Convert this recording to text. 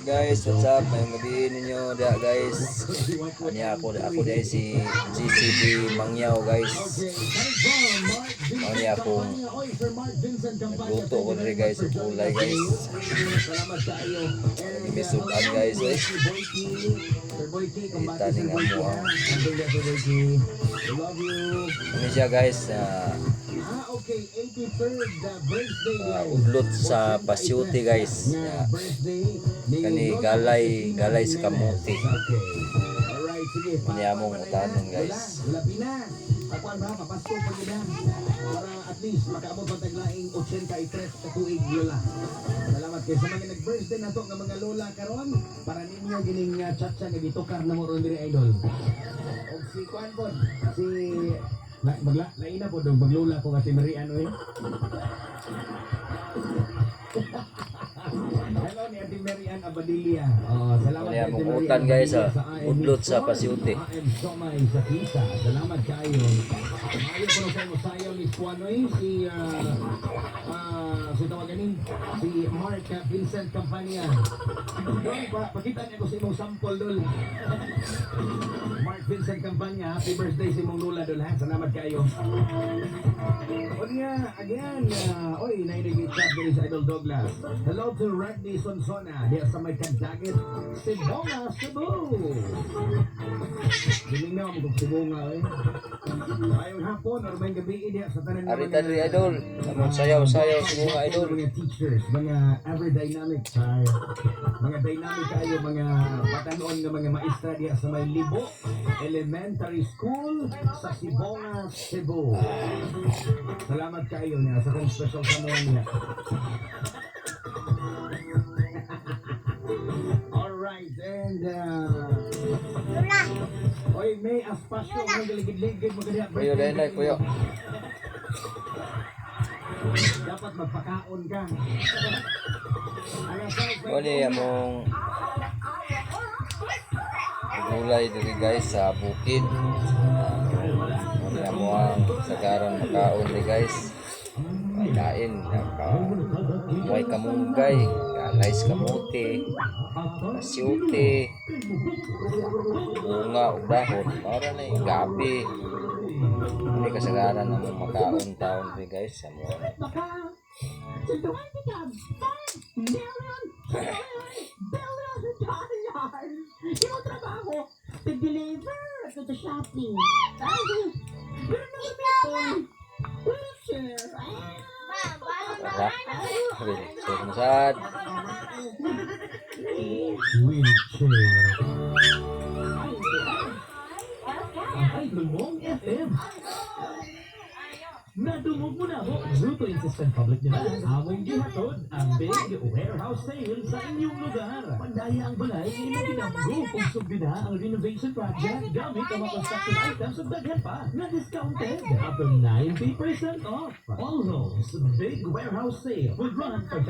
Guys, what's up? Maayong gabii ninyo diha, guys. Ani ako diay si GCB Mangyaw, guys. Mao ni akong nagluto ko diri, guys, og gulay, guys. Salamat kaayo. Misudan, guys, eh. Kita ni nga mo ang Love you. Ano siya, guys, Ah, okay, 83rd birthday. Udlot sa pasyute, guys. Nga birthday ni Kani Lola galay Josefina galay sa Jimenez. kamote. Okay. Alright, sige. Niya mong utanon, guys. Lola, labi na. Pakuan ba? Papasko pa gid na. Para at least makaabot pa taglaing 83 ka tuig, Lola. Salamat kay sa mga nag-birthday nato nga mga lola karon para ninyo gining chatcha nga gitukar na mo ron diri, idol. Og si kuan pod, si la, magla, laina po dong maglola ko kasi Marie ano eh. Hello ni Ate Mary Ann Abadilla. Oh, salamat Ano kay mong Ate Mary utan Ann guys Abadilla ah. sa AM Udlot sa Store. pasyute. AM Somay sa Kisa. Salamat kayo. Maayo po kayo sayaw ni Juanoy, si si tawaganin, si Mark Vincent Campania. Dol, pakita niya ko sa imong sample, dol. Mark Vincent Campania, happy birthday sa imong lola, dol, ha. Salamat kayo. Unya, again, oy, nainig chat diri sa Idol Douglas. Hello to Rodney Sonsona, diya sa may Kadagit, Sibonga, Cebu. Gimingaw mo kung Sibonga, eh. Maayong hapon or may gabi diya sa tanan nga Arita diri, idol. Among sayaw-sayaw sa mga idol. Mga teachers, mga ever dynamic, char. Mga dynamic kayo, mga batanon nga mga maestra diya sa may Libo Elementary School sa Sibonga, Cebu. Salamat kayo niya sa kong special someone niya. Alright, and oy, may Aspasyo nga galigid-ligid mo kaniya. Kuyo dahil kuyo. Dapat magpakaon ka. Alas 6. Mo ni among gulay diri, guys, sa bukid. Mo ni amo ang sagaran makaon diri, guys. Kain ka way kamunggay, galay sa kamote, pasyute, bunga ug dahon. Mao na yung gabi. Hindi kasagaran among makaon taon diri, guys, sa mo. Baka sa 25 million billion dollars. Yung trabaho, nag-deliver to the shopping. Ay, pero naman ito, wheelchair. Ay, Tara. Wheelchair na sad. Wheelchair. Ang Idol Mong FM. Nadungog mo na mo due to insistent public demand. Among gihatod ang big warehouse sale sa inyong lugar. Pandaya ang balay nga imong ginamgo ug sugdi na ang renovation project gamit ang mga construction items ug daghan pa na discounted up to 90% off. All homes Big Warehouse Sale would run from